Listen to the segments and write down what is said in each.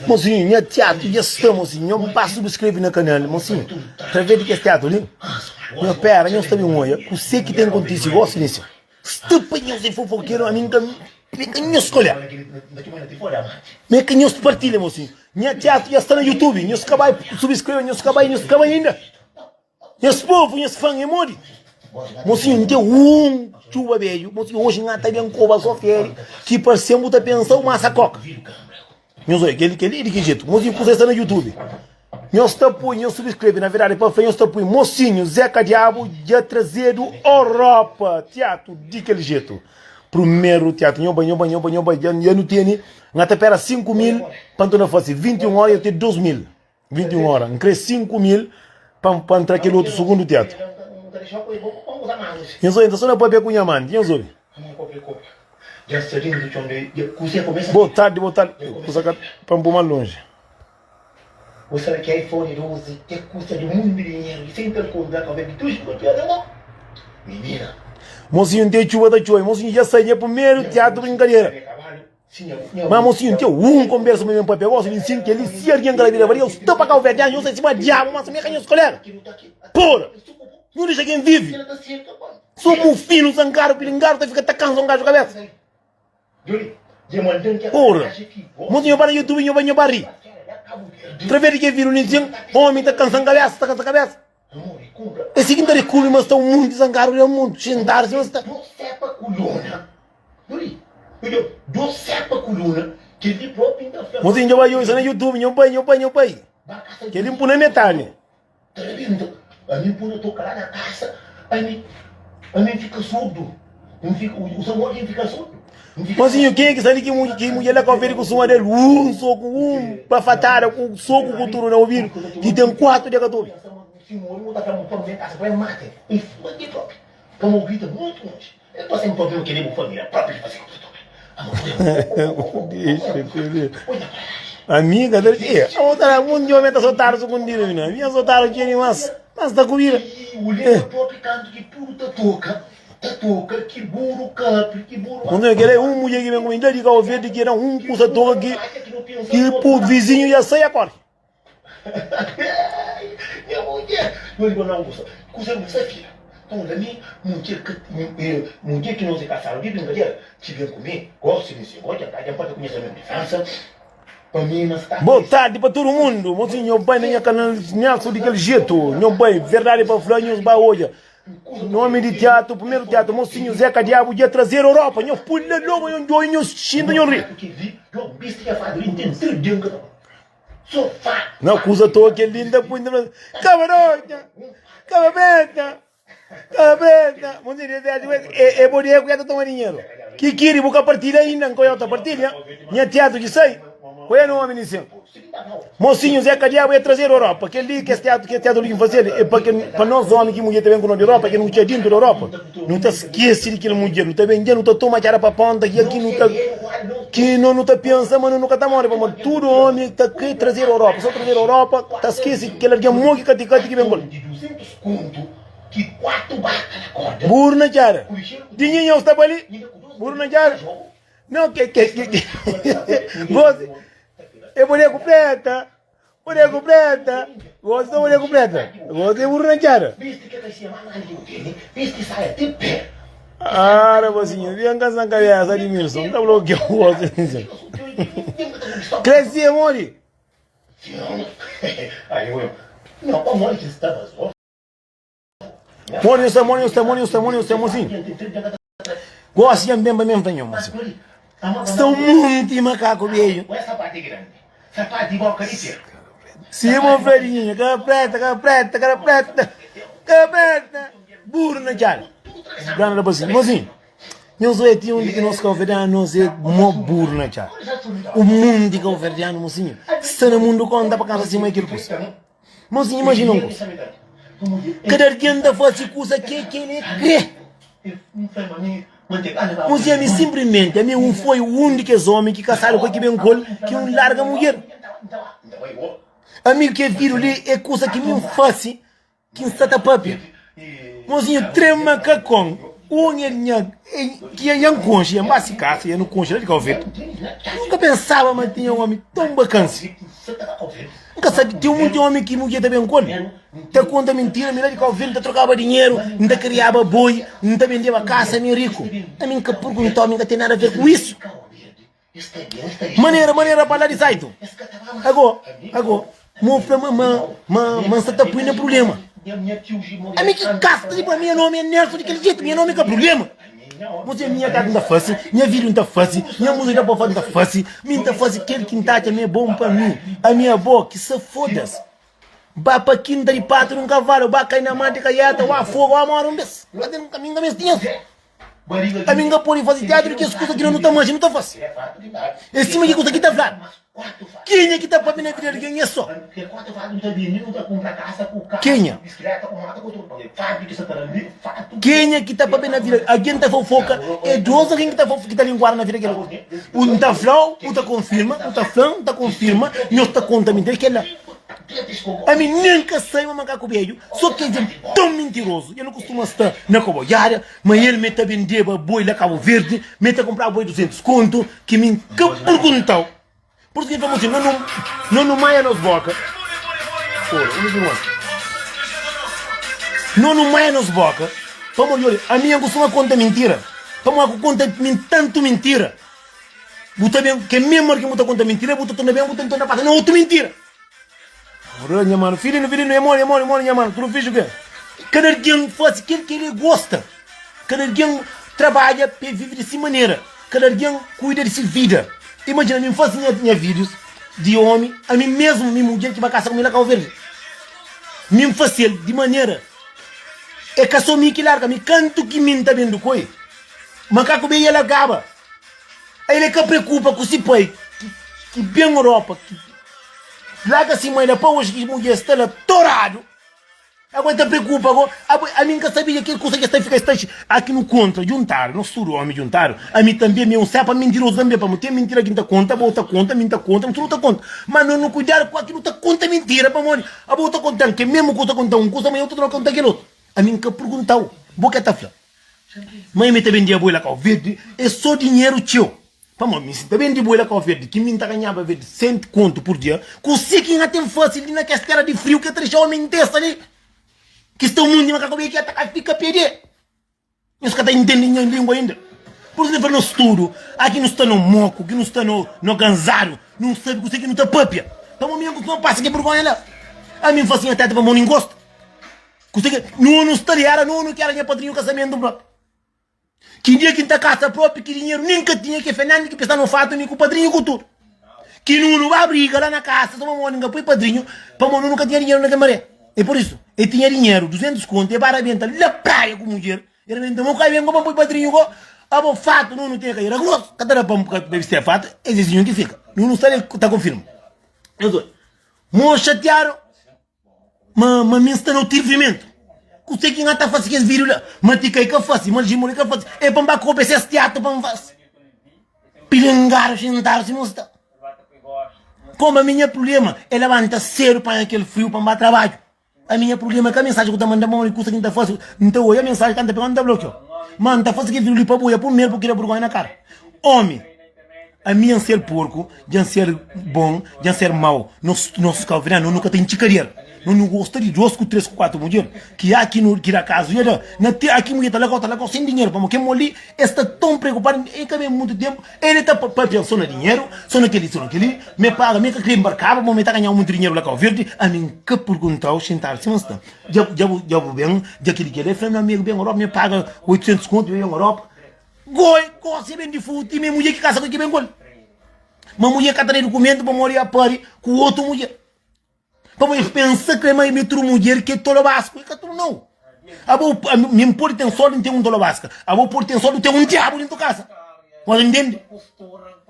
Mosinhu, nha tiatu dja sta, mosinhu. Nho ba subskreve na kanal, mosinhu. Através di kes tiatu li, nho pera, nho sta ben odja kuse ki ten kontise gosi li sin. Sta pa nhos é fofokeru, ami nka mi ka nhos kolha. Mi ka nhos partilha, mosinhu. Nha tiatu dja sta na youtube, nhos ka bai subskreve, nhos ka bai, nhos ka bai inda. Nhas povu, nhas fan é modi? Mosinhu, N ten un txuba bedju. Mosinhu, oji N ata ben koba so feri ki parse-m bu ta pensa un masa koka. Nhos oi, kel kel-li é di ki jetu? Mosinhu, kuza sta na YouTube. Nhos ta pui, nhos subskrebe, na verdadi pa fla nhos ta pui Mosinhu, Zeka Diabu dja trazedu Europa tiatu di kel jetu. Primeru tiatu, nho bai, nho bai, nho bai, nho bai, dja nu tene, N ata pera 5000 pa N torna fase 21 ora, dja ten 2000. 21 ora, N kre 5 mil pa pa ntra kel otu sugundu teatu. Nhos obi, N ta so na papia ku nha manti, nhos obi. Bo tardi, bo tardi, kusa ka pa N pô más lonji. Mosinhu, N ten txuba ta txobe. Mosinhu, dja sai nha primeru teatu brinkadera. Ma mosinhu, N ten un konbersa ma mi N papia gosi, mi N kel-li, si algen ka ta bira badia, sta pa kauverdianu, nhos é sima diabu, ma sima ka nhos kolega. Pora! Nhu dexa ken vive. So mufinu, zangadu, pilingadu ta fika ta kansa un gaju kabesa. Pora! Mosinhu, ba na youtube, nhu bai, nhu ba ri. Traves di kel vidu li, nsin, omi ta kansa-m kabesa, ta kansa kabesa. É si ki N ta rikubi ma sta un munti zangadu na mundu, xintadu sima sta. Mozinhu dja bai obi na youtube, nho bai, nho bai, nho bai. Kel-li N pui na metadi. Mozinhu, kenha ki sta li ki mudjer la ka ofende ku suma del? Un soku, un bafatada ku soku ku tudu na obidu ki ten 4 dia ka ta obi. Ami ka ta txia. Abo ta da munti omi ta sotadu sukundidu mi na. Mi nha sotadu txia dimas. Mas ta ku bida. Munti kel é un mudjer ki ben ku mi la di Kau Verdi ki da un kusa toka ki ki pu vizinhu ya sai ya kori. Bo tardi pa tudu mundu Mosinhu nho bai na nha kanal Nelson di kel jetu nho bai verdadi pa fla nhos bai odja nomi di tiatu primeru tiatu Mosinhu Zeka Diabu dja trazeru Europa nho pui la logo nho djobi nho xinta nho ri. Na kuza toa kel li nta pui nta fla Kaba Kaba preta Kaba preta Mon di verdadi e bo dia ku ya ta toma dinheru Ki kiri bu ka partilha inda Nka oiau ta partilha Nha teatru ki sai Oia no omi nisin Mosinhu Zé Kadiabu e trazedu Europa Kel li kes teatru kes teatru li ki N fazel e pa kel pa nos omi ki mudjer ta ben ku no di Europa ke nu txia dintu di Europa Nu ta skese di kel mudjer Nu ta ben dja nu ta toma txada pa ponta ki ki nu ta ki no nu ta pensa ma no nu ka ta more pamodi tudu omi ta kre trazedu Europa so trazedu Europa ta skese kel algen mo ki kati kati ki ben ku el Buru na txada Dinhinhau sta pa li Buru na txada Não ke ke ke ke Gosi é boneco preta Boneco preta Gosi ta boneco preta Gosi é buru na txada Ah, rapazinho, vem cansa na cabeça de Milson. Tá bloqueou o gosto. Cresci, amor. Modi nhos sta, modi nhos sta, modi nhos sta, modi nhos sta, mozinho. Gosi dja N ben pa mesmu ta nho, mozinho. Sta un monti makaku bedju. Sima fla di nhinha, kara preta, kara preta, kara preta, kara preta. Buru na txada. Granda rapazinho, mozinho. Nhos oia ti undi ki nos kauverdianu nos é mó buru na txada. Un monti kauverdianu, mozinho, sta na mundu konta pa kansa sima é kel kusa. Mozinho, imajina un kusa. Kada algen ta fase kusa ke ke el kre. Mozinho, ami sinplimenti, ami un foi un di kes omi ki kasadu ku ki ben ku el, ki un larga mudjer. Ami ke vidu li é kusa ki mi N fase ki N sta ta papia. Mozinhu trem makakon un el nha ki nha N konxe, nha N ba si kasa, nha nu konxe la di Kau Verdi. Nunka pensaba ma tinha un omi ton bakan si. N ka sabe, ten munti omi ki mudjer ta ben ku el, ta konta mintira, mi la di Kau Verdi N ta trokaba dinheru, N ta kriaba boi, N ta bendeba kasa, mi riku. Ami N ka purguntau, mi N ka ten nada ver ku isu. Manera, manera pa la di saitu. Ago, ago, mo fla ma, ma, ma, ma N sta ta pui na prubléma. Ami ki kasta di pa mi, nha nomi é Nelson di kel jetu, nha nomi ka prubléma. Mo se minha kaka N ta fase, nha vídiu N ta fase, nha múzika pa fora N ta fase, mi N ta fase kel ki N ta atxa ma é bon pa mi. Ami abo ki sa foda-s. Ba pa kinta di patu di un kavalu, ba kai na mar di kaiata, wa foga, wa mora un bes. Ami N ka meste nhas. Ami N ka pode faze teatru di kes kusa ki no ta manxe, no ta fase. É sima ki kusa ki ta fladu. Kenha ki ta papia na vida di algen é so. Kenha? Kenha ki ta papia na vida algen ta fofoka é dos algen ki ta ki ta linguada na vida kel otu. Un ta fla-u, u ta konfirma, u ta fla-m, N ta konfirma, nhos ta konta mintira kel-la. Ami nen ka sai ma makaku bedju, so kes é ton mintirozu. El kustuma sta na Koboiada, ma el me ta bendeba boi la Kabu Verdi, me ta kunpraba boi 200 kontu, ki mi N ka purguntau. Pur isu ki el fla-m asin, No nu maia nos boka. No nu maia nos boka, pamodi odja, ami N kustuma konta mintira, pamodi ku konta tantu mintira, bu ta ben, ke mesmu algen bu ta konta mintira, bu ta torna ben, bu ta torna pasa na otu mintira. Ora nha mano, filinu, filinu, é mole, é mole, é mole, nha mano, tudu fixi o quê? Kada algen fase kel ki el gosta, kada algen trabadja pa el vive di si manera, kada algen kuida di si vida. Imajina, mi N fase nha, nha vídius di omi, ami mesmu, mi mudjer ki ba kasa ku mi la Kau Verdi, mi N fase-l di manera, é ka so mi ki larga, mi kantu ki mi N ta ben di koi, makaku ben e largaba. El é ka preokupa ku si pai ki ben Europa, ki larga si mai la pa oji ki mudjer sta la toradu. Ago el ta preokupa ago, ami N ka sabia kel kusa ki es ta fika es ta aki nu kontra djuntadu, nos tudu omi djuntadu. Ami tanbe mi é un sepa mintirozu tanbe, pamodi ten mintira ki N ta konta, abo ta konta, mi N ta konta, nos tudu ta konta. Ma no nu kuidadu ku aki nu ta konta mintira, pamodi abo ta kontan kel mesmu kusa, konta un kusa, ma otu ta konta kel otu. Ami N ka perguntau, bo ke ta fla. Mãe mi ta bendia boi la Kau Verdi é só dinheru txeu Pamodi mi si ta bendi boi la Kau Verdi ki mi ta ganhaba vez di 100 kontu pur dia Kusé ki nha ten fasi li na kes tera di friu ke ta dexa omi ntesta li Ki sta un munti makaku be ki ta ka fika pede Nhos ka ta intende nha lingua inda Pur isu N fla nos tudu aki nu sta no moku ki nu sta no ganzadu Nu sabi kusé ki nu ta papia Pamodi mi nha kustuma pasa ke burgonha la Ami N fasi nha teta pamodi N gosta Kuse ki Nunu sta li era Nunu ki era nha padrinhu kasamentu propi. Ki dia ki N ta kasa propi ki dinheru nin ka tinha ki Fernandi ki pesa no fatu mi ku padrinhu ku tudu. Ki Nunu ba briga la na kasa so pamodi N ka pui padrinhu pamodi Nunu ka tinha dinheru na kel maré. E pur isu e tinha dinheru 200 kontu e ba rabenta la praia ku mudjer e rabenta mo kai ben go pa N pui padrinhu go abo fatu Nunu tinha ka era grosu ka ta da pa N bisti fatu e Zezinhu ki fika. Nunu sta li ta konfirma. Mo xatiadu. Ma ma mi sta na otirvimentu. Kuse ki N ta fase kes vídiu la? Ma ti kai ka fase, ma Jimori ka fase. É pa N ba kope ses tiatu pa N fase. Pilingadu xintadu sima N sta. Koma mi nha prubléma é labanta sédu panha kel friu pa N ba trabadju. Ami nha prubléma é ka mensaji ku ta manda-m pamodi kusa ki N ta fase. N ta oia mensaji ka N ta pega N ta blokiau. Ma N ta fase kel vídiu li pa bo oia prumeru pa bu kria burgonha na kara. Omi. Ami N ser porku, dja N ser bon, dja N ser mau, nos nos kabuverdianu no ka ten txikadera, no nu gosta di dos ku tres ku kuatu mudjer, ki a ki no ki da kazu dja da, na te aki mudjer ta lagau ta lagau sen dinheru, pamodi kel moli es sta ton preokupadu, e ka ben mutu tenpu, el ta papia so na dinheru, so na keli so na keli, me paga me ka kre nbarkaba pamodi me ta ganhaba mutu dinheru la Kau Verdi, ami N ka perguntau xintadu sima N sta, dja dja bu dja bu ben dja keli keli, el fla mi amigu ben Europa me paga 800 kontu me ben Europa. Goi, gosi ben di futi, mi mudjer ki kasa ku ki ben ku el. Ma mudjer ka ta da dukumentu pamodi a pari ku otu mudjer. Pamodi el pensa kre ma mi tudu mudjer ki é tolobasku, i ka tudu nau. Abo, mi N pode ten sorti N ten un tolobaska, abo pode ten sorti bu ten un diabu dentu kasa. Nhos ta ntende?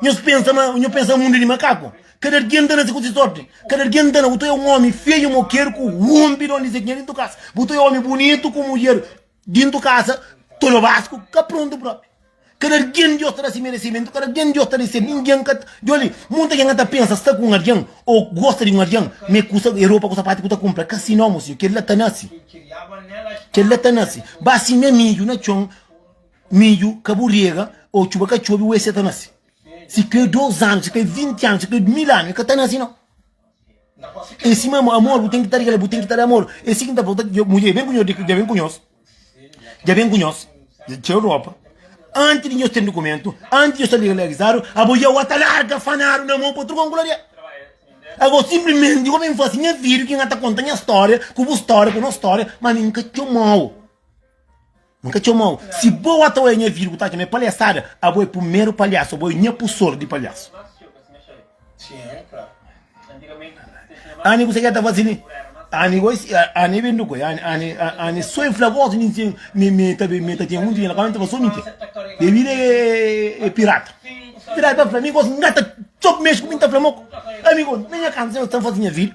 Nhos pensa ma, nhos pensa mundu di makaku? Kada algen ta nase ku si sorti. Kada algen ta na, bu ta oia un omi feiu mokeru ku un bidon di zekinha dentu kasa. Bu ta oia omi bunitu ku mudjer Dintu kasa, tolobasku ka prontu propi. Kada algen Dios ta da se meresimentu, kada algen Dios ta da se ningen ka djoli munta algen ka ta pensa sta ku un algen o gosta di un algen ma e kusa e ropa ku sapatu ku ta kunpra ka si no mosinhu kel la ta nasi kel la ta nasi ba simia midju na txon midju ka bu rega o txuba ka txobi o ese ta nasi si kre 2 anu si kre 20 anu si kre 1000 anu e ka ta nasi no e sima amor bu ten ki ta regala bu ten ki ta da amor e si ki ta fla mudjer ben ku nhos dja ben ku nhos Dja ben ku nhos txeu ropa Anti di nhos ten dukumentu Anti di nhos ta legalizadu Abo dja wa ta larga fanadu na mon pa truka un kularia Ago simplimenti ku ben fasi nha video ki nha ta konta nha storia ku bu storia ku nos storia ma mi nka txomau nka txomau si bo wa ta oia nha video ku ta atxa ma é palhaçada abo é primeru palhaço abo é nha pusor di palhaço. Ani kuse ke ta fasi li? Ani gosi, ani ben du koi, ani, ani, ani so e fla gosi mi ten, mi, mi ta, mi ta ten un dinheru na kama, mi ta fla so mi ten. E bira e, e pirata. Pirata ta fla, mi gosi nga ta so mexi ku mi, ta fla moko. Ami gosi, na nha kasa, ta fasi nha vida.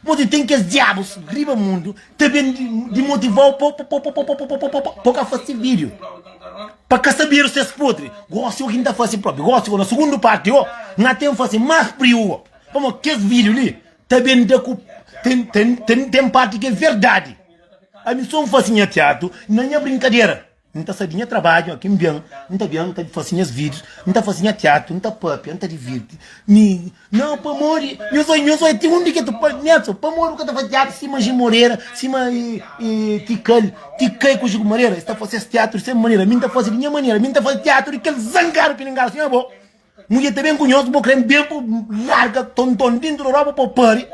Modi ten kes diabus riba mundu ta ben di, di motivau pa, pa, pa, pa, pa, pa, pa, pa, pa, pa ka fasi video. Pa ka sabedu ses podri. Gosi o ki N ta fasi propi. Gosi o na sugundu parti o N a ten fasi mas priu o. Pamo kes video li ta ben da ku ten ten ten ten parti ki é verdadi. Ami so N fasi nha tiatu na nha brinkadera. N ta sai di nha trabadju aki N ben N ta ben N ta fasi nhas videos N ta fasi nha tiatu N ta papia N ta divirti Mi Nau pamodi nhos oi nhos oi ti undi ke tu pa Nelson pamodi bu ka ta fasi tiatru sima Gil Moreira sima Tikal Tikai ku Gil Moreira es ta fasi es tiatru di se manera mi N ta fasi di nha manera mi N ta fasi tiatru di kel zangadu pilingadu sima bo mudjer ta ben ku nhos bo kre ben bu larga tonton dintu di ropa po pari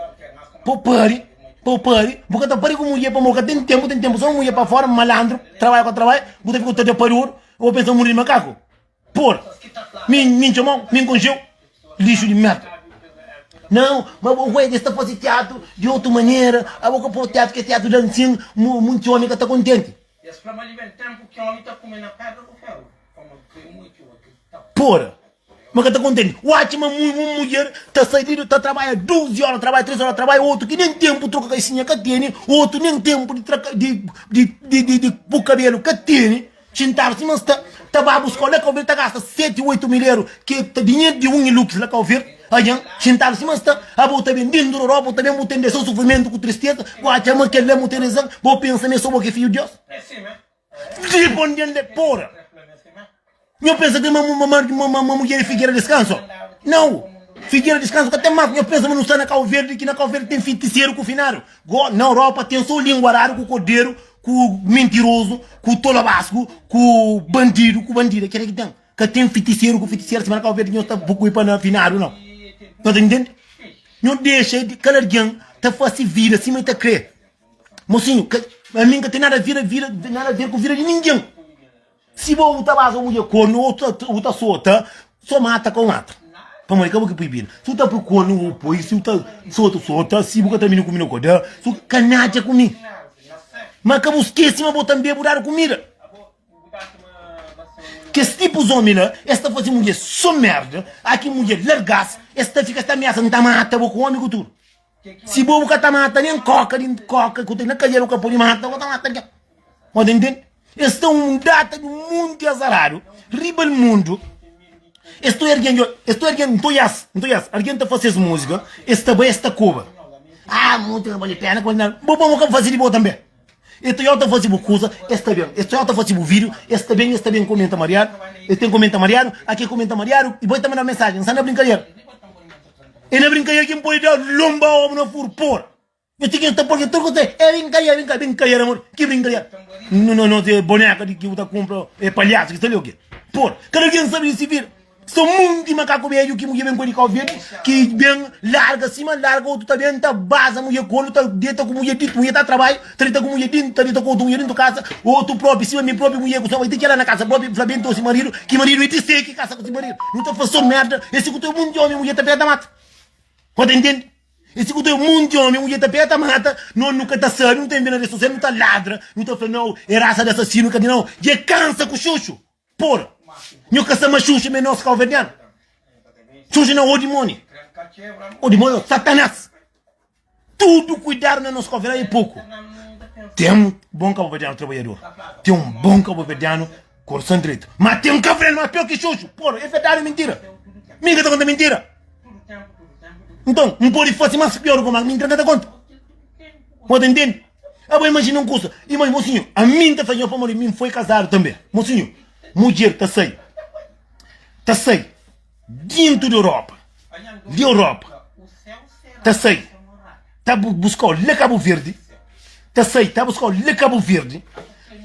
po pari po pari bu ka ta pari ku mudjer pamodi ka ten tempu ten tempu so mudjer pa fora malandru trabadja ka trabadja bu ta fika ta da pari oru bo pensa muri di makaku. Por, mi mi txomau, mi nkonxeu, lixu di merda. Não, ma bo ué, es ta faze teatru di otu manera, abo ka pô teatru, kes teatru la nsin, munti omi ka ta kontenti. Pora, ma ka ta kontenti. Watxa ma un mudjer ta sai di, ta trabadja 12 ora, trabadja 3 ora, trabadja otu ki nen tenpu troka kaisinha ka tene, otu nen tenpu di tra, di, di, di, di pô kabelu ka tene. Xintadu sima sta ta ba buska-u la Kau Verdi ta gasta 7, 8 mil eru ki ta dinheru di un ilux la Kau Verdi algen xintadu sima sta abo ta ben dintu di ropa bu ta ben bu tende so sufrimentu ku tristeza bu atxa ma kel la mu ten rezan bo pensa ma é so bo ki é fidju di Deus riponden-l pora nho pensa ki ma ma mudjer é figera diskansu nau figera diskansu ka ten mas nho pensa ma nu sta na Kau Verdi ki na Kau Verdi ten fitiseru ku finadu go na Europa ten so linguaradu ku korderu ku mintirozu, ku tolobasku, ku bandidu, ku bandida, kila ki ten. Ka ten fitiseru ku fitisera, sima na Kau Verdi nhos ta pui pa na finadu nau. Nhos ta intende? Nhos dexa di kada algen ta fasi vida sima i ta kre. Mosinhu, ka, ami nka ten nada a ver, nada a ver ku vida di ningen. Si bo bu ta baza un mudjer kornu o bu ta sota, so mata ka bu mata. Pamodi ka bu ki pui bida. Si bu ta pui kornu bu pui, si bu ta sota sota, si bu ka ta mini kumida ko da, si bu ka nadja ku mi. Ma ka bu skesi ma bo tanbe bu dadu kumida. Kes tipus omi la, es ta fasi mudjer so merda, aki mudjer largas, es ta fika es ta amiasa, N ta mata bo ku omi ku tudu. Si bo bu ka ta mata nen koka di koka ku ten na kadeira bu ka pode mata, bu ka ta mata algen. Bo ta intende? Es sta un data di un monti azaradu riba el mundu. Es sta algen, es sta algen, nto yas, nto yas, algen ta fase es múzika, es ta bai, es ta koba. Ah, múzika ka bali pena, ka bali nada. Bo bo ka fase di bo tanbe. Es ta ta fase bu kuza, es ta ben. Es ta ta fase bu vídiu, es ta ben, es ta ben komenta mariadu. Es ten komenta mariadu, ake komenta mariadu, i bo ta manda mensajen, N sta na brinkadera. E na brinkadera ki N pode da lonba omu na furu, por. Nha ti ki ta poi tudu kusa é brincadeira, brincadeira, brincadeira, amor. Ki brincadeira? No, no, no, é boneca de ki bu ta compra, é palhaço ki sta li o quê? Por, cada alguém sabe de se vira. São monte de macaco velho que mulher vem com de cau verde, que vem larga cima, larga outro tá bem, tá baza mulher colo, tá deita com mulher dentro, mulher tá trabalho, tá deita com mulher dentro, tá deita com outro mulher dentro casa, outro próprio, cima mim próprio mulher com sua, tem que ir lá na casa própria, fla bem, trouxe marido, que marido é de ser que casa com seu marido, não tá fazendo merda, esse que tem um monte de homem, mulher tá perto da mata. Pode entender? Esse ku tem monti omi, mudjer ta pega ta mata, no nu ka ta sabi, nu ta inbena rede sosial, nu ta ladra, nu ta fla nau, é rasa di asasinu, ka di nau, dje kansa ku xuxu, porra, nho ka sa ma xuxu ma é nos kauverdianu, xuxu nau, o dimoni, o dimoni nau, satanas, tudu kuidadu na nos kauverdianu é poku, tem um bom kauverdianu trabalhador, tem um bom kauverdianu. Korson dretu. Ma ten ka fla-l ma pior ki xuxu. Porra, é verdadi ou mintira? Mi ka ta konta mintira. Nton, N pode fase más pior ku más mintira N ka ta konta. Bo ta intende? Abo imajina un kusa. Ima, mosinhu, ami N ta fla nho pamodi mi N foi kazadu tanbe. Mosinhu, mudjer ta sai, ta sai dintu di Europa, di Europa, ta sai, ta buskau la Kabu Verdi, ta sai, ta buskau la Kabu Verdi,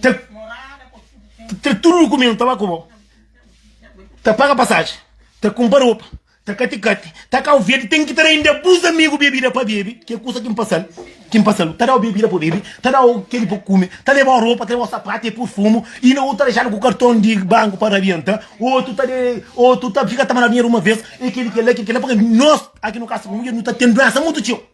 ta tra tudu dukumentu, ta ba ku bo, ta paga pasaji, ta kunpra ropa, Ta kati-kati, ta kau verde, ten ki ta da inda bus amigu bebida pa bebe, ki é kusa ki N pasa-l, ki N pasa-l. Ta da-u bebida pa bebe, ta da-u keli pa kume, ta leba-u ropa, ta leba-u sapatu e purfumu, inda otu ta dexa-nu ku karton di banku pa rabienta, otu ta de, otu ta fika ta manda-u dinheru uma vez, e keli, kela, keli, kela, pabia nos aki no kasa ku mudjer nu ta ten duensa mutu txeu.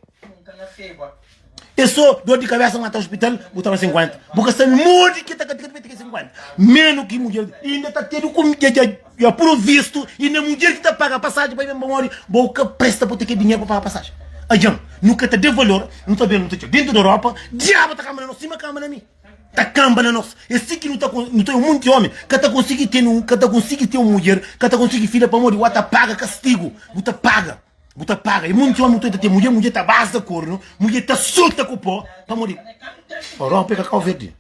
É só dor di kabesa mata hospital bu ta na 50 bu ka sabe modi ki ta ka ta ke 50 menu ki mudjer inda ta tedu ku dja dja dja provisto inda mudjer ki ta paga passagem pa ben pamodi bo ka presta pa te ke dinheiro pa paga passagem ajan nu ka ta de valor nu ta ben nu ta txeu dentro da Europa diabo ta kamba na nos sima kamba na mi ta kamba na nos é si ki nu ta nu ta un monti homi ka ta konsigi ten un ka ta konsigi ten un mudjer ka ta konsigi filha pamodi wa ta paga kastigo bu ta paga Bu ta paga. E monti omi ta ten mudjer, mudjer ta baza kornu, mudjer ta sota ku po, pamodi Europa é ka Kau Verdi.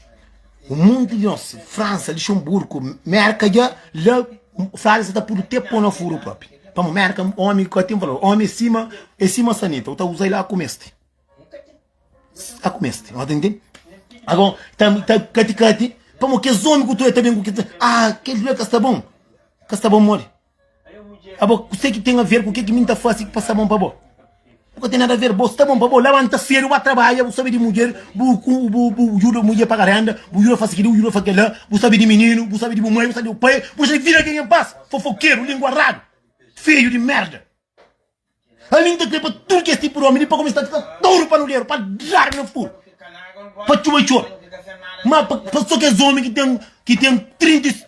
Un monti di nos, Fransa, Luxemburgo, Merka dja la fladu sa ta pudu te po na furu propi. Pamo Merka omi ka ten valor, omi é sima é sima sanita, bu ta uza el a ku meste. A ku meste, ta intende? Ago ta ta kati kati, pamo kes omi ku tu ta ben ku kes, ah kel dia ka sta bon, ka sta bon modi. Abo, kuse ki ten aver ku ke ki mi N ta fase pa sta bon pa bo? Bu ka ten nada aver, bo sta bon pa bo. Labanta sedu, ba trabadja, bu sabe di mudjer, bu bu bu juda mudjer paga renda, bu juda fase kili, bu juda fase kila, bu sabe di mininu, bu sabe di bu mai, bu sabe di bu pai, bu sabe vida algen en pas. Fofokeru, lingua radu, feiu di merda. Ami N ta kre pa tudu kes tipu di omi li pa kumesa ta fika toru panuleru, pa dadu na furu, pa txuba i txora. Ma pa, pa so kes omi ki ten ki ten 35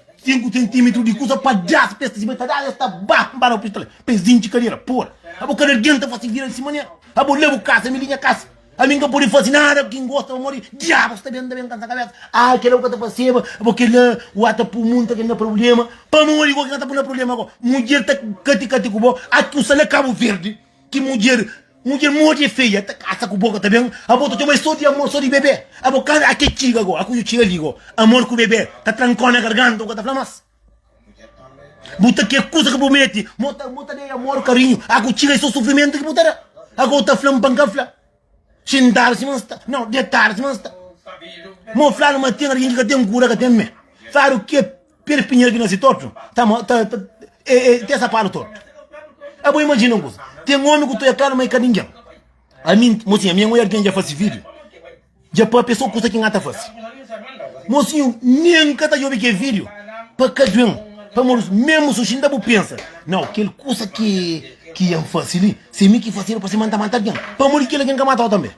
sentimetru di kusa pa das pa es ta sibi, ta das es ta ba nba na pistola pa es intxi kadera. Pora, abo kada algen ta fasi vida di si manera. Abo la bu kasa, ami li nha kasa. Ami N ka pode fase nada ki N gosta pamodi diabu sta ben ta ben kansa kabesa. Ah, kela bu ka ta faseba, abo kela u ata pu munta kel na problema. Pamodi go ki ka ta pu na problema go? Mudjer ta kati kati ku bo, aki u sta na Kabu Verdi ki mudjer, mudjer modi e feia ta kasa ku bo ka ta ben, abo ta txoma e so di amor, so di bebe. Abo ka ake txiga go, aku txiga li go, amor ku bebe ta trankau na garganta bu ka ta fla mas. Bu ta ke kusa ki bu meti, mo ta mo ta da amor, karinhu, aku txiga e so sufrimentu ki bu ta da. Ago ta fla-m pa N ka fla. Xintadu sima N sta, nau, detadu sima N sta. Mo fladu ma ten algen ki ka ten kura, ka ten me. Fladu ke Pedro Pinheiro ki nasi tortu, ta mo ta ta e e ten sapalu tortu. Abo imajina un kusa, ten omi ku ta oja klaru ma i ka ningen. Ami, mosinhu, ami N oja algen dja fasi video. Dja papia so kusa ki N ta fasi. Mosinhu, nen N ka ta djobe kel video pa ka duen, pamodi mesmu su xinta bu pensa, nau, kel kusa ki ki N fasi li, si mi ki fasedu pa si ma N ta mata algen, pamodi kel algen ka matau tanbe.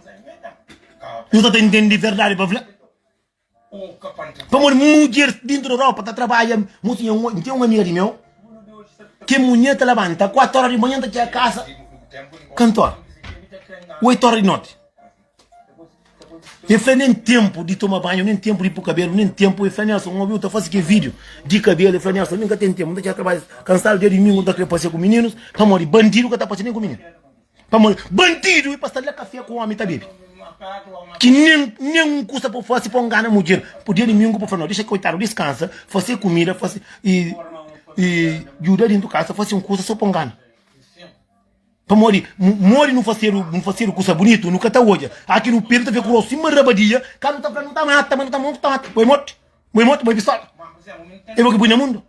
Nu ta ta intende verdadi pa fla? Pamodi mudjer dintu di Europa ta trabadja, mosinhu, N ten un amiga di meu ki munher ta labanta 4 ora di manhan ta txega kasa kantu ora? 8 ora di noti. El fla nen tempu di toma banhu, nen tempu di pu kabelu, nen tempu. El fla Nelson, N obiu ta fasi ke video di kabelu. El fla Nelson, mi ka ten tempu, N ta txega trabadju kansadu dia dimingu, N ta kre pasia ku mininus, pamodi bandidu ka ta pasia nen ku mininu. Pamodi bandidu i pa sta la kafé ku omi ta bebe. Ki nen nen un kusa pa fasi pa ngana mudjer. Pa dia dimingu pa fla no, dixa koitadu diskansa, fasi kumida, fasi i i juda dintu kasa, fasi un kusa so pa ngana. Pamodi modi nu fasedu nu fasedu kusa bunitu nu ka ta odja aki nu perde ta fika ku rostu sima rabadia ka nu ta fla nu ta mata ma nu ta ta mata bo é morti bo é morti bo é pistola é bo ki pui na mundu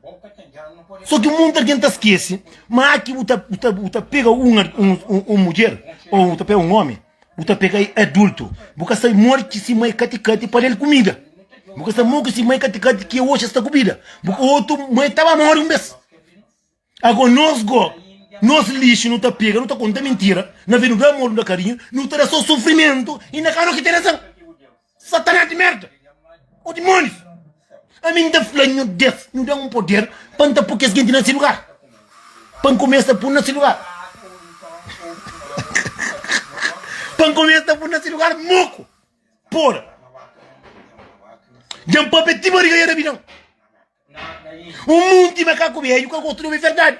so ki munti algen ta skese ma aki bu ta bu ta bu ta pega un un un mudjer ou bu ta pega un omi bu ta pega adultu bu ka sabe modi ki si mai kati kati pa da-l kumida bu ka sabe modi ki si mai kati kati ki oxi sta ku bida bu otu mai ta ba mori un bes. Ago nos go, nos lixu nu ta pega, nu ta konta mintira, na vez nu da amor, nu da karinhu, nu ta da so sufrimentu i na ka no ki ten razan. Satanás di merda! O dimonius! Ami N ta fla nhu Deus, nhu da-m un poder pa N ta pui kes genti na se lugar, pa N kumesa pui na se lugar. Pa N kumesa pui na se lugar moku! Pora! Dja N papia ti bariga ya da bidan. Un munti makaku bedju ka gosta di obi verdadi.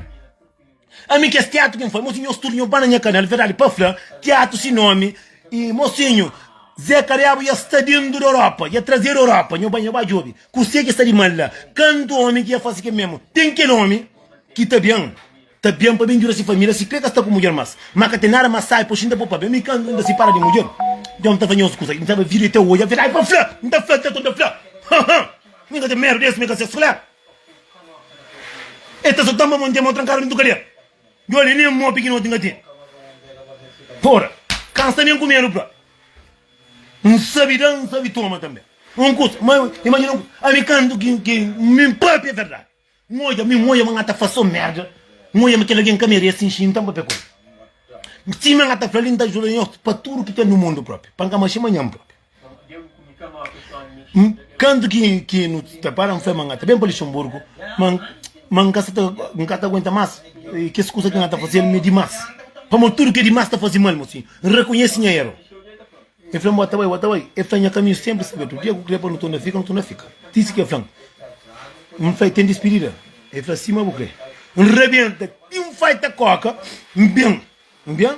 Ami kes tiatu ki N fla, mosinhu, nhos tudu nho ba na nha kanal, verdadi pa fla, tiatu si nomi e mosinhu Zé Kariabu ya sta dentu di Europa, ya trazedu Europa, nho ba nho ba djobi kuse ki sta di mal la, kantu omi ki ya fasi kel memu, ten kel omi ki ta ben, ta ben pa ben djuda si familia, si kre ka sta ku mudjer mas, ma ka ten nada mas sabi pa xinta pa papia, mi kantu N ta sipara di mudjer, dja N ta fla nhos kusa, N ta ba vida te oja, verdadi pa fla, N ta fla, N ta fla, ha ha, mi ka ten medu des, mi ka ses fla. E ta sota-m pa mon ten mon trankadu dentu kadia. Djoli nen mo pikinoti N ka ten. Pora, ka N sta nen ku medu propi. N sabe da, N sabe toma tanbe. Un kusa, ma imajina un kusa, ami kantu ki ki mi N papia verdadi, N odja, mi N odja ma N ta fase un merda, N odja ma kel algen ka merese, N xinta N papia ku el. Sima N ta fla li, N ta juda nhos pa tudu ki ten nu mundu propi, pa N ka maxi manhan propi. Kantu ki ki nu ta para, N fla ma N ta ben pa Luxemburgu, ma ma N ka sa ta N ka ta aguenta mas kes kusa ki N ta faze mi é dimas. Pamodi tudu ki é dimas ta faze mal, mosinhu. N rekonhese nha eru. El fla-m, Bo ta bai, bo ta bai. El fla, Nha kaminhu sénpri sta abertu. Dia ku kre pa nu torna fika, nu torna fika. Ti si ki el fla-m. N fla, Ten dispidida? El fla, Sima bu kre. N rabenta ti N faita koka, N ben. N ben,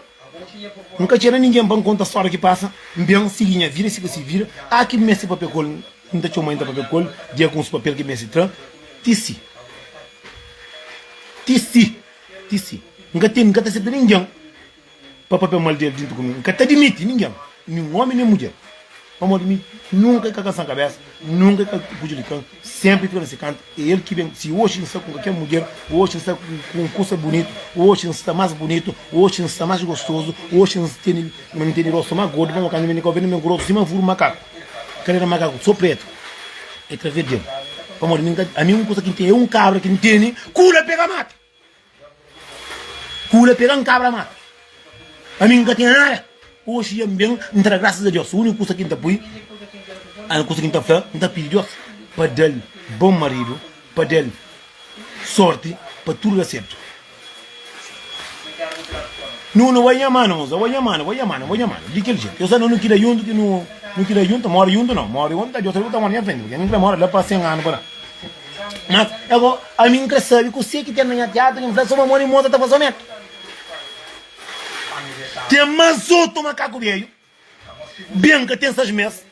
N ka txera ningen pa N konta stória ki pasa. N ben sigi nha vida, sigi si vida. A ki N meste papia ku el, N ta txoma-l, N ta papia ku el. Dia ku uns papel ki N meste tra, ti si. Ti si. Ti si. N ka ten, N ka ta seta ningen pa papia mal di el djuntu ku mi. N ka ta dimiti ningen, nin omi nin mudjer. Pamodi mi nunka i ka kansa-m kabesa, nunka i ka prujudika-m, senpri fika na se kantu. É el ki ben. Si oxi N sta ku kalker mudjer, oxi N sta ku un kusa bunitu, oxi N sta más bunitu, oxi N sta más gostozu, oxi N tene, ma N tene rostu más gordu, pamodi kantu N ben di Kau Verdi N ben ku rostu sima furu makaku, kadera makaku, so pretu. É través di el. Pamodi mi N ka, ami un kusa ki N tene, é un kabra ki N tene, kula pega mata. Kula pega N kabra mata. Ami N ka tinha nada. Oxi dja N ben, N ta da grasas a Deus. Úniku kusa ki N ta pui, a kusa ki N ta fla, N ta pidi Deus pa da-l bon maridu, pa da-l sorti, pa tudu da sertu. Nu nu bai nha manu, moza, bai nha manu, bai nha manu, bai nha manu. Di kel jetu. Eu sa nu nu kida juntu ki nu nu kida juntu, mora juntu nau. Mora juntu, Deus sabe ku ta mora nha frenti, purki ami N kre mora la pa 100 anu pa la. Mas, ago, ami N kre sabe kuse ki ten na nha tiatu ki N fla so ma modi moza ta fase ometu. Ten mas otu makaku bedju ben ka ten sais mes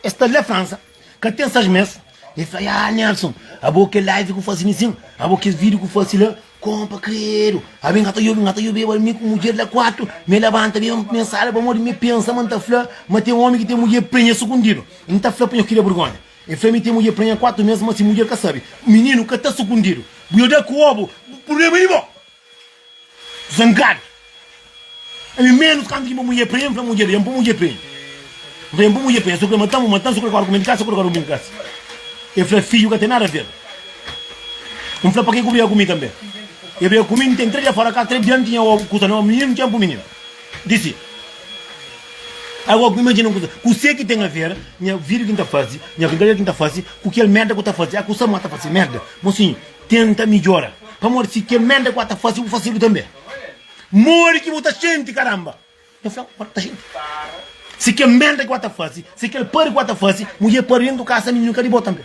es sta la Fransa ka ten sais mes e fla ah Nelson abo kel live ku fasi nisin abo kes video ku fasi la konpa kredu abi nka ta obi nka ta obi mi ku mudjer la kuatu me labanta mi mensala pamodi mi pensa ma nta fla ma ten omi ki ten mudjer prenha sukundidu nta fla pa nho kria burgonha e fla mi ten mudjer prenha kuatu mes ma si mudjer ka sabi mininu ka ta sukundidu bu yo da ku obu prublema di bo. Zangadu. Ami menus kantu ki bo mudjer prenha, N fla mudjer, N pô mudjer prenha. N fla, N pô mudjer prenha, so kre mata-m, bu mata-m, so kre kóre ku mi di kasa, so kre kóre ku mi di kasa. El fla, fidju ka ten nada ver. N fla, pa ke ku briga ku mi tanbe? El briga ku mi, N ten 3 dia fora kasa, 3 dia N tinha kusa na mininu, N tinha pô mininu. Disi. Agora, imajina un kusa, kuse ki ten a ver nha video ki N ta fase, nha brinkadeira ki N ta fase, ku kel merda ku ta fase? A kusa ma ta fase merda, mosinhu. Tenta midjora, pamodi si kel merda ku a ta fase bu fasedu tanbe. Modi ki bu ta xinti karamba? Nha fla, modi ta xinti? Si kel merda ku a ta fase, si kel pari ku a ta fase, mudjer pari dentu kasa mininu ka di bo tanbe.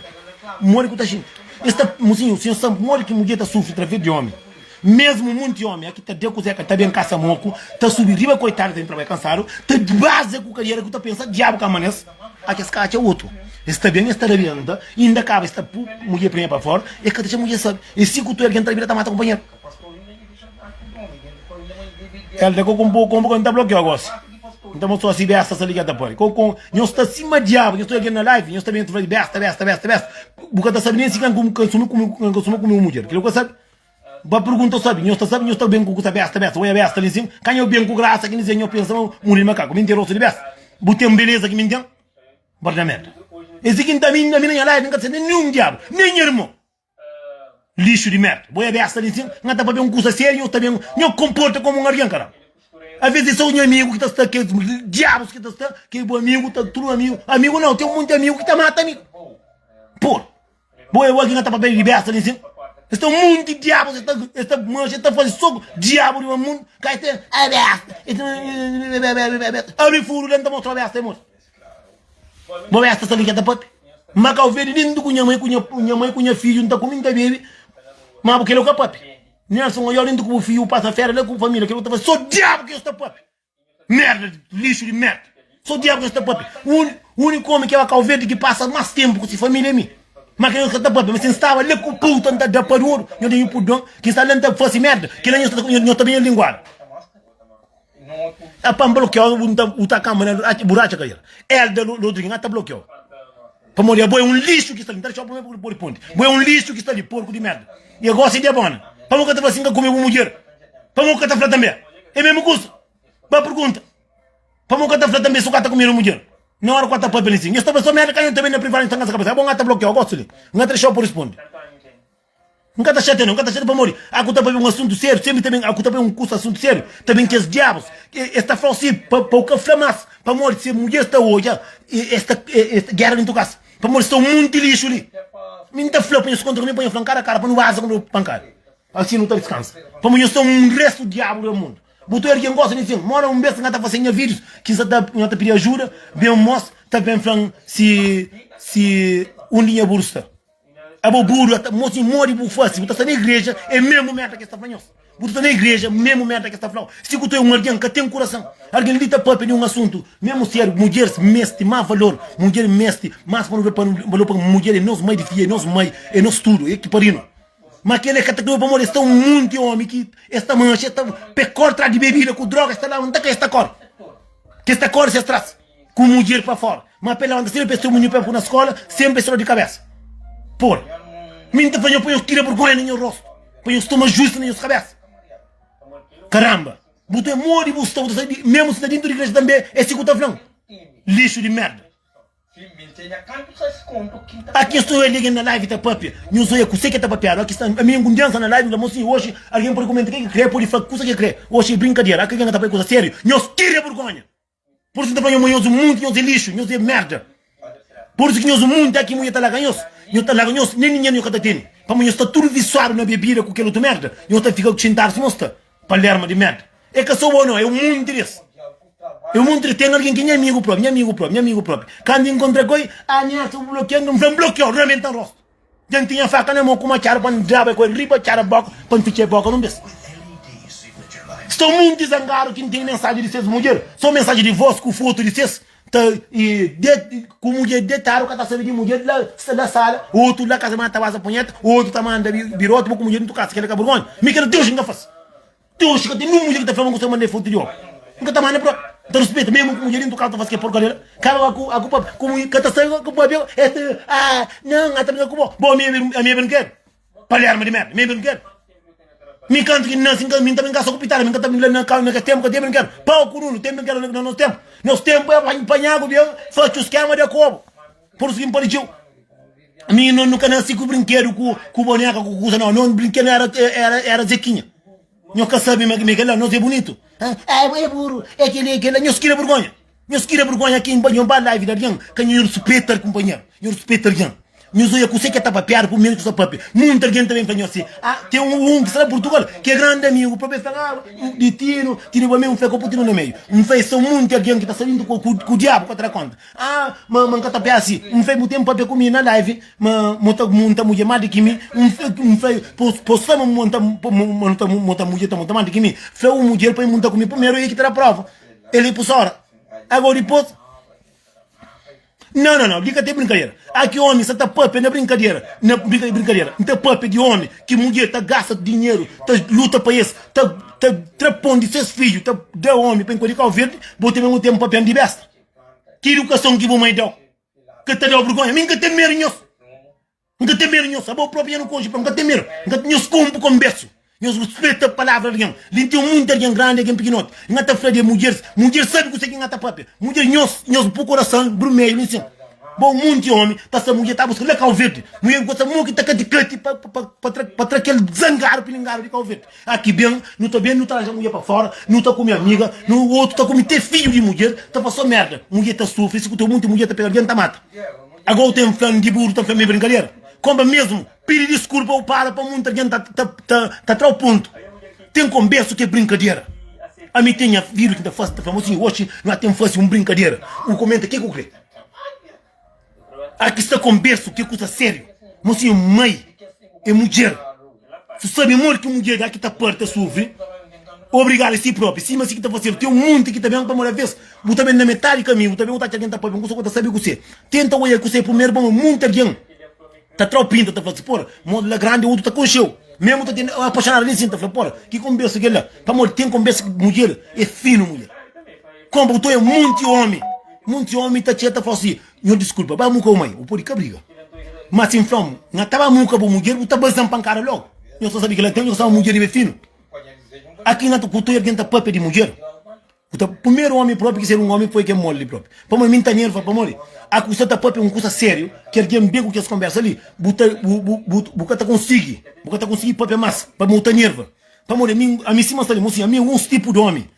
Modi ku ta xinti? Es ta, mosinhu, sinhor sabe modi ki mudjer ta sufri traves di omi. Mesmu munti omi aki ta da kuze ka ta ben kasa moku, ta subi riba koitadu ta ben trabadja kansadu, ta baza ku kadera ku ta pensa diabu ka manes. A kes ka atxa otu. Es ta ben, es ta rabenta, inda kaba es ta pu mudjer prenha pa fora, es ka ta txa mudjer sabe. E si ku tu algen ta bira ta mata kunpanheru. El da ko konpo konpo ko N ta blokiau gosi. N ta mostrau si besta sa li ki el ta pari. Ko kon nhos sta sima diabu, nhos ta algen na live, nhos ta ben ta fla di besta, besta, besta, besta. Bu ka ta sabe nen si kan suma kume un mudjer. Kila bu ka sabe. Ba pergunta sabi, nhos ta sabi, nhos ta ben ku kusa besta besta, oia besta li sin, ka nho ben ku grasa ki nizé nho pensa ma muri di makaku, mi n ten rostu di besta, bu ten beleza ki mi n ten? Barda merda. Es di ki n ta mi, ami na nha live n ka ta seta ninhun diabu, nen nha irmon. Lixu di merda. Bo é besta li sin, n ka ta papia un kusa seriu, nhos ta ben, nho konporta komu un argen karamba. Aves é so nha amigu ki ta sta, kes diabus ki ta sta, ke bu amigu ta tudu amigu, amigu nau, ten munti amigu ki ta mata amigu. Por. Bo é igual ki na ta papia di besta li sin. Es ta un munti diabus, es ta, es ta manxa, es ta faze so diabu riba mundu. Ka es ta, é besta. Es ta, abri furu la, N ta mostra besta e mos. Bo besta sta li ki ta papia. Ma Kau Verdi dentu ku nha mai ku nha mai ku nha fidju N ta kume N ta bebe Ma bu kela bu ka papia Nelson oiau dentu ku bu fidju bu pasa fera la ku bu familia kela bu ta fase so diabu ki nhos ta papia Merda lixu di merda so diabu ki nhos ta papia Uniku omi ki ba Kau Verdi ki pasa mas tempu ku si familia é mi Ma kela nhos ka ta papia Ma si N staba la ku puta N ta da pa dodu Nho da nhu purdon ki N sta la N ta fase merda kela nhos ta ben linguadu. A pa N blokiau bu ta kamba na bu ratxa kadera Elda Rodrigues N ta blokiau pamodi abo é un lixu ki sta li N ta dexau pa bu riponde bo é un lixu ki sta li porku di merda e gosi di abona pamodi ka ta fla si N ka kume bu mudjer pamodi ka ta fla tanbe é mesmu kusa ba pergunta pamodi ka ta fla tanbe si bu ka ta kume bu mudjer na ora ku ta papia li si nhos ta fla so merda ka nhos ta ben na privadu nhos ta ngasa kabesa abo N ta blokiau gosi li N ta dexau pa risponde. N ka ta xatia nau, N ka ta xatia pamodi a ku ta papia un asuntu sériu, senpri ta ben a ku ta papia un kusa asuntu sériu, ta ben kes diabus, es ta fla-u si pa u ka fla mas, pamodi se mudjeris ta odja es ta gera dentu kasa, pamodi sta un munti lixu li. Mi N ta fla pa nhos kontra ku mi pa nhos fla-m kara a kara pa nu baza ku nu pankada, asi nu ta diskansa, pamodi nhos sta un restu diabu na mundu. Bu ta ergi N gosta di sin, mora un bes N ka ta fase nha videos ki N sa ta N ta pidi ajuda, ben mos ta ben fla-m si si undi nha buru sta. Abo buru ata mosi modi bu fasi bu ta sta na igreja é mesmu merda ki es ta fla nhos bu ta sta na igreja mesmu merda ki es ta flau si ku ta é un algen ka ten kurasan algen li ta papia di un asuntu mesmu sériu mudjeris mesti mas valor mudjer mesti mas pa nu da pa nu valor pa mudjer é nos mai di fia é nos mai é nos tudu é ki parinu ma kela é ka ta kreba pamodi es sta un munti omi ki es ta manxa es ta pe kor tras di bebida ku droga es ta laba nta ka es ta kore ki es ta kore ses tras. Ku mudjer pa fora. Ma pa el levanta senpri pa es ten munhu pa ku na skola, senpri es ta dor di kabesa. Por mi N ta fla nho pa nhos tira burgonha na nhos rostu, pa nhos toma juisu na nhos kabesa. Karamba! Bu ta modi bu sta, bu ta sai, mesmu si ta dintu di igreja tanbe, é si ku ta fla-m. Lixu di merda. Aki nhos ta oia algen na live ta papia, nhos oia kuse ke ta papiadu. Aki sta ami N kundiansa na live, N fla, mosinhu, oxi algen pode kumenta ke ki kre, pode fla kusa ke kre. Oxi é brinkadera, aki algen ka ta papia kusa sériu. Nhos tira burgonha! Pur isu N ta fla nhos ma nhos munti nhos é lixu, nhos é merda. Pur isu ki nhos munti aki mudjer ta larga nhos, nhos ta larga nhos, nen dinheru nhos ka ta tene, pamodi nhos sta tudu visuadu na bebida ku kel otu merda, nhos ta fika xintadu sima nhos sta, palerma di merda. É ka so bo no, é un munti des. É un munti des. Ten algen ki é nha amigu propi, nha amigu propi, nha amigu propi. Kandu N inkontra ku el, ah Nelson bu blokia-m, N fla N blokiau, rabenta rostu. Dja N tinha faka na mon ku matxadu pa N draba ku el riba txada boka pa N fitxa e boka nun bes. Sta munti zangadu ki N ten mensaji di ses mudjer, so mensaji di vos ku fotu di ses ta i de ku mudjer detadu ka ta sabe di mudjer la la sala, otu la kasa ma ta baza punheta, otu ta manda biroti bo ku mudjer dintu kasa, kela ka burgonha? Mi kela Deus N ka fasi. Ti oxi ka ten nun mudjer ki ta fla ma N gosta di manda e fotu di omi. N ka ta manda propi. N ta rispeta mesmu ku mudjer dintu kasa ta fasi ke porkaria la. Kaba ku aku papia ku mu ka ta sai ku papia es ta ah nan a ta brinka ku bo. Bo ami ami e brinkedu. Palerma di merda, mi e brinkedu. Mi kantu ki N nasi N ka mi N ta brinka so ku pitada mi N ka ta brinka na na kes tempu ka ten brinkedu. Pau ku nunu ten brinkedu na nos tempu. Nos tempu é panha ku bia faci skema di akobu. Pur isu ki N padi txeu. Mi no nu ka nasi ku brinkedu ku ku boneka ku kusa no no brinkedu era era era zequinha nho ka sabe ma ma kela nos é bunitu ah é burro é keli é kela nhos kria burgonha nhos kria burgonha ki nho ba live di algen ka nho rispeta kunpanheru nho rispeta algen nhos oia kuse ke ta papiadu ku menos ku sta papia munti algen ta ben fla nho si ah ten un ki sta na Portugal ki é grandi amigu propi el fla ah di tinu tinu pa mi un fla ka bu tinu na meiu un fla es ta munti algen ki ta sta dintu ku ku diabu ka ta da konta Ah, ma ma N ka ta pia si. N fla, bu ten papia ku mi na live, ma mo ta monta mudjer más di ki mi. N fla, N fla, po fla ma monta, ma ta monta mudjer ta monta más di ki mi. Fla un mudjer pa el monta ku mi primeru, el ki ta da prova. El é pusora. Agora dipôs. Não, não, não, li ka ten brinkadera. Aki omi sa ta papia na brinkadera, na brinkadera. N ta papia di omi ki mudjer ta gasta dinheru, ta luta pa es, ta ta tra pon di ses fidju, ta da omi pa enkuadri Kau Verdi, bo ta ben un tenpu papian di besta. Ki idukason ki bu mai dau ka ta dau burgonha? Mi N ka ten medu nhos. N ka ten medu nhos. Abo propi nha nu konxe pa N ka ten medu. N ka nhos konpu konbersu. Nhos ruspeta palavra di algen. Li N ten munti algen grandi, algen pikinoti. N ka ta fla di mudjeris. Mudjer sabi kuse ki N ka ta papia. Mudjer nhos, nhos pu korason brumedju li nsin. Bo munti omi ta sta mudjer ta buska la Kau Verdi. Mudjer gosta mo ki ta kati kati pa pa pa tra pa tra kel zangadu pilingadu di Kau Verdi. Aki ben, nu ta ben, nu ta ranja mudjer pa fora, nu ta kume amiga, nu otu ta kume te fidju di mudjer, ta fla so merda. Mudjer ta sufri, si ku teu munti mudjer ta pega algen ta mata. Ago u ten flan di buru ta fla mi brinkadera. Konba mesmu, pidi diskulpa u para pa munti algen ta ta ta ta trau pontu. Ten konbersu ki é brinkadera. Ami ten nha fidju ki ta fasi ta fla mosinhu oxi nu a ten fasi un brinkadera. U komenta ke ku kre. Aki sta konbersu ki é kusa sériu. Mosinhu, mai é mudjer. Su sabe modi ki mudjer da ki ta parti ta sufri. Obrigadu si propi. Sima si ki ta fasedu. Ten munti ki ta ben pamodi aves bu ta ben na metadi kaminhu bu ta ben bu ta atxa algen ta papia un kusa ku ta sabe kuse. Tenta oia kuse primeru pamodi munti algen ta trau pinta ta fla si pora modi la grandi otu ta konxeu. Mesmu ta ten apaixonadu li sin ta fla pora ki konbersu kel la pamodi ten konbersu ki mudjer é finu mudjer. Konpa bu ta oia munti omi munti omi ta txia ta fla si Nho diskulpa, ba muka bu mai, bu pode ka briga. Ma si N fla-m, N ta ba muka bu mudjer, bu ta baza-m pankada logu. Nho ta sabe kila ten, nho sabe ma mudjer debe finu. Aki na ku toi algen ta papia di mudjer. Bu ta, primeru omi propi ki ser un omi foi ke moli propi. Pamodi mi N ta nerva, pamodi a ku sta ta papia un kusa seriu, ki algen ben ku kes konversa li, bu ta, bu, bu, bu, bu ka ta konsigi, bu ka ta konsigi papia mas, pamodi bu ta nerva. Pamodi ami, ami sima sta li, mosinhu, ami é uns tipu di omi.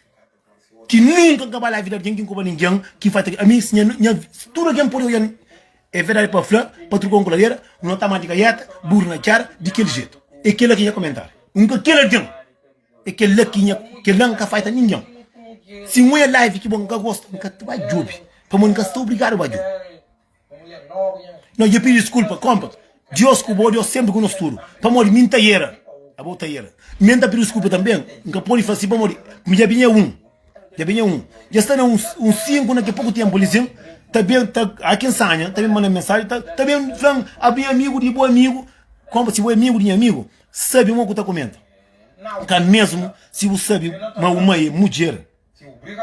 Ki nunka N ka bai live di algen ki N koba ningen ki fai ta ami si nha nha tudu algen pode oian é verdadi pa fla pa truka un kuladera no ta mandi gaieta buru na txera di kel jetu é kela ki nha komentariu N ka kel algen é kela ki nha kela N ka fai ta ningen si N oia live ki bo N ka gosta N ka ta bai djobe pamodi N ka sta obrigadu bai djobe. No dja pidi diskulpa kompa Dios ku bo Dios sempri ku nos tudu pamodi mi nta yera abo ta yera mi nta pidi diskulpa tamben nka podi fla si pamodi mi dja binha un dja binha un dja sta na un 5 na ki poku tempu li sin ta ben ta a kin sanha ta ben manda mensagem ta ta ben flan abi amigu di bo amigu kompa si bo é amigu di nha amigu sabi mo ku ta komenta ka mesmu si bu sabi ma bu mai é mudjer.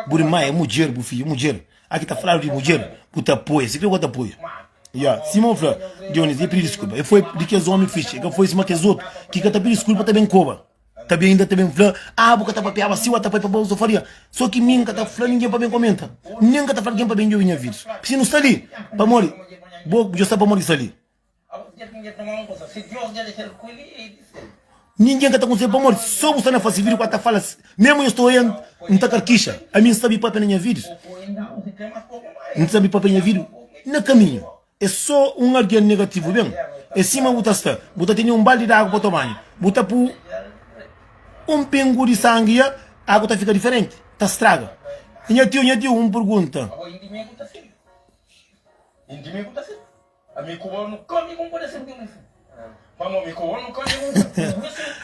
Bu irma é mudjer, bu fidju é mudjer. Aki ta faladu di mudjer, bu ta apoia. Si kre bu ka ta apoia. Ya, sima bu fla, Dionis, e pidi diskulpa. E foi di kes omi fixi, e ka foi sima kes otu ki ka ta pidi diskulpa ta ben koba. Ta ben inda ta ben fla, ah, bu ka ta papiaba si, wa ta pai pa bo faria. So ki mi N ka ta fla ningen pa ben komenta, nen N ka ta fla algen pa ben djobe nha videos. Si nu sta li, pamodi bo dja sta pamodi sta li. Ningen ka ta konsebe pamodi so bu sta na fase video ku ta fala mesmu yo sta oia N ta karkixa ami N sabi papia na nha videos N sabi papia nha video na kaminhu é so un algen negativu ben é sima bu ta sta bu ta tene un baldi di agu pa toma banhu bu ta pu un pingu di sangi ya agu ta fika diferenti ta straga nha tiu nha tiu un pergunta.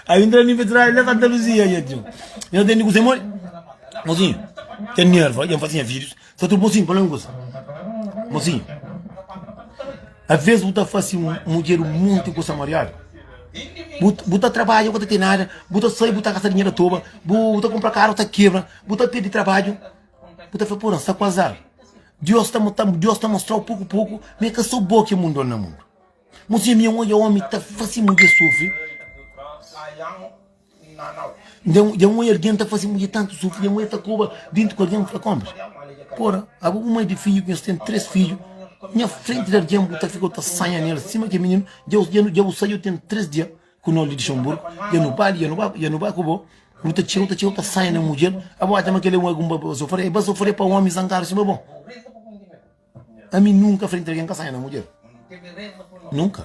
Aí entra ni petróleo lá canta Luzia e tio. Eu tenho que ser mole. Mocinho, tem nervo, eu faço vídeos. Só tu mocinho, fala uma coisa. Mocinho. Às vezes você faz um mulher um monte de coisa mariada. Bu ta trabalha, bu ta tem nada, bu ta sai, bu ta gasta dinheiro à toa, bu ta comprar carro, ta quebra, bu ta perder trabalho. Bu ta fla, Porra, N sta ku azar. Deus ta ta Deus ta mostrau poku poku ma é ka so bo ki mundon na mundu. Mosinha mi N odja omi ta fasi mudjer sufri. Dja dja N odja algen ta fasi mudjer tantu sufri, dja N odja ta koba dintu ku algen, N fla, Konpri, porra, abo bu mai di fidju ku nhos ten 3 fidju, nha frenti di algen bu ta fika bu ta sanha nel sima ke mininu, dja dja bu sai dja bu ten 3 dia. Ku no li di Luxemburgo, dja nu ba li, dja nu ba, dja nu ba ku bo. Nu ta txeu, ta txeu, ta sai na mudjer. Abo atxa ma kel é un algun bazofaria? É bazofaria pa omi zangadu sima bo. Ami nunka frenti algen ka sai na mudjer. Nunka.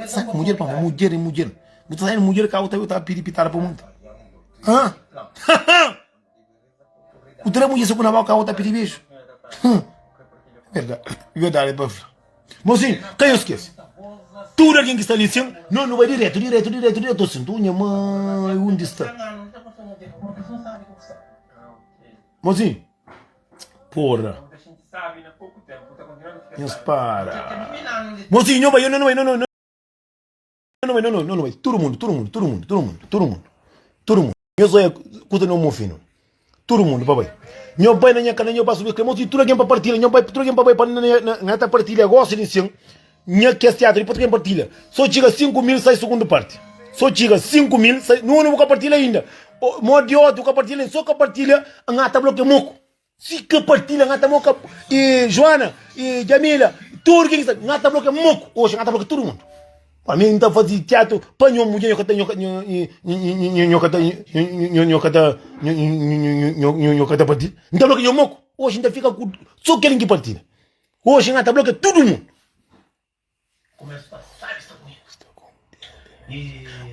Sai na mudjer pamodi mudjer é mudjer. Bu ta sai na mudjer ka bu ta ta pidi pitada pa monti. Hã? Bu ta da mudjer soku na boka ka bu ta pidi beju. Hum. Verdade, verdade é pa fla. Mocinho, ka nhos skese. Tudo algen ki sta li sin, no nu bai direto, direto, direto, direto sin. Tu nha mãe, undi sta? Mocinho, porra. Nhos para. Mocinho, nho bai, nho bai, nho bai, nho bai, nho bai, tudo mundo, tudo mundo, tudo mundo, tudo mundo, tudo mundo, tudo mundo. Nhos oia kuza no mofinu. Tudu mundu pa bai. Nho bai na nha kanal nho ba subi kre mos tudu algen pa partilha nho bai tudu algen pa bai pa na ta partilha gosi di sin nha kes teatru di pa tudu algen partilha so txiga 5000 sai sugundu parti so txiga 5000 sai no no bu ka partilha inda mo di otu ka partilha inda so ka partilha nha ta blokia moku Si ka partilha nga ta moka e Joana e Jamila tudo quem sabe nga ta bloqueia moco hoje nga ta bloqueia todo mundo pa mim nta fazi teatro pa nho mulher nho ka ta nho nho ka ta nho ka ta nho ka ta partilha nta bloqueia nho moco hoje nta fica ku só quem que partilha hoje nga ta bloqueia todo mundo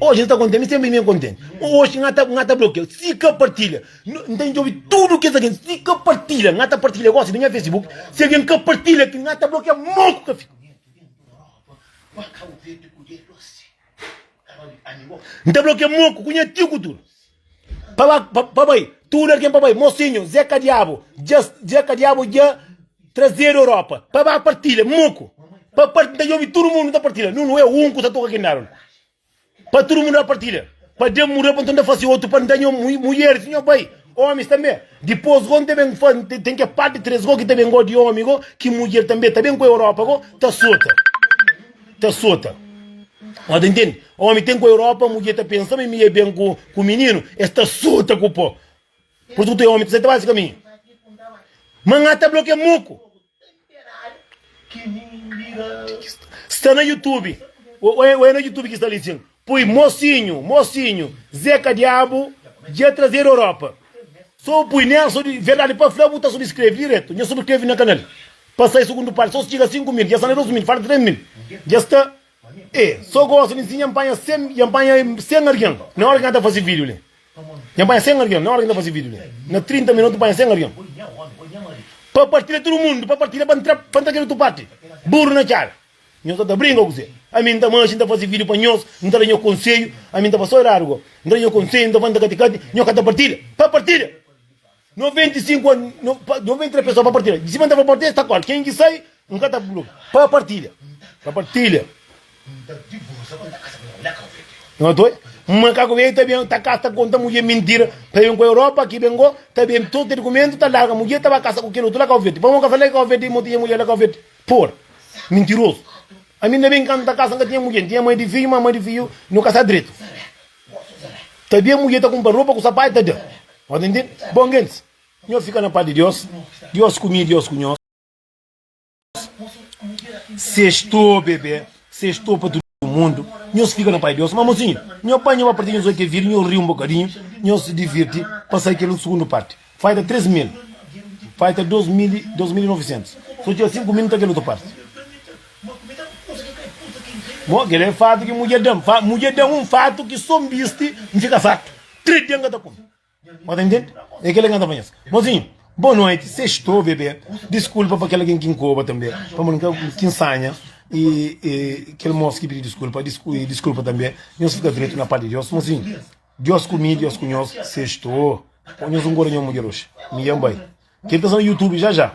Oji N sta kontenti, mi senpri mi é kontenti. Oji N ta, N ta blokia. Si ka partilha, N ta djobe tudu kes algen. Si ka partilha, N ta partilha gosi na nha Facebook. Si algen ka partilha, N ta blokia moku ka fika. N ta blokia moku ku nha tiu ku tudu. Pa ba, pa, pa bai, tudu algen pa bai. Mosinhu, Zeka Diabu, dja, Zeka Diabu dja trazedu Europa. Pa ba partilha, moku. Pa parti, N ta djobe tudu mundu ta partilha. Nunu é un ku ta toka kin dadu. Pa tudu mundu da partilha. Pa den muda pa nton ta fasi otu pa nta nho mulheris nho bai omis tanbe dipos go nta ben fa ten ke parti 3 go ki ta ben go di omi go ki mudjer tanbe ta ben ku europa go ta sota ta sota o ta intende omi ten ku europa mudjer ta pensa ma mi e ben ku ku mininu es ta sota ku po pur isu ku omi ta sai ta bai si kaminhu ma nha ta blokia moku. Sta na youtube Oe na youtube ki sta li sin Pui mocinho mocinho Zeca diabo dja trazedu Europa So pui Nelson di verdade pa fla bu ta subscreve direto Nha subscreve na canal pa sai sugundu parte So si txiga 5 mil dja sta na 2 mil falta 3 mil dja sta E so gosi li sin dja npanha 100 dja npanha 100 argen na ora ki na ta fasi video li. Nha panha 100 algen na ora ki N ta fase video li. Na 30 minutu N panha 100 algen. Pa partilha tudu mundu, pa partilha pa ntra pa ntra kel otu parti. Buru na txada. Nhos ta ta brinka ku se. Ami N ta manxe, N ta fase video pa nhos, N ta da nhos konselhu. Ami N ta fla so eradu go. N ta da nhos konselhu, N ta fla N ta kati kati, nhos ka ta partilha. Pa partilha! 95 an, no, pa, 93 pesoa pa partilha. Di sima N ta fla partilha, sta kor. Ken ki sai, N ka ta blokia. Pa partilha. Pa partilha. Não tô? Macaco velho tá bem, tá casa, tá conta mulher mentira. Tá bem com a Europa, aqui bem go, tá bem todo ter documento, tá larga mulher, tá vai casa com aquele outro lá Cabo Verde. Vamos casar lá Cabo Verde, montinha mulher lá Cabo Verde. Por, mentiroso. A mim ainda bem quando tá casa, nunca tinha mulher, tinha mãe de filho, mas mãe de filho não casa direito. Tá bem mulher tá comprar roupa com sapato, tá dando. Pode entender? Bom, gente, nós fica na paz de Deus. Deus comigo, Deus com nós. Sextou bebê, sextou pa tudu mundu Nhos fika na paz di Deus Ma mosinhu, nho pai nho ba parti nhos oi ke vida Nho ri un bokadinhu, nho se divirti Pa sai kel sugundu parti Falta 3 mil, falta 2 mil e 2900 So txeu 5 mil nta kel otu parti Mo, kel é fatu ki mudjer da-m Mudjer da-m un fatu ki so N bisti N fika fartu 3 dia N ka ta kume. Bo ta intende? É kel-la ki N ta fla nhos. Mozinhu, bo noiti, sextou, bebê. Diskulpa pa kel algen ki N koba tanbê, pamodi N ka ki N sanha i i kel mos ki pidi diskulpa, i diskulpa tanbê. Nhos fika dretu na pas di Deus. Mozinhu, Deus ku mi, Deus ku nhos. Sextou. Nhos N goda nha mudjer oxi. Mi dja N bai. Kel ta sta na YouTube já já.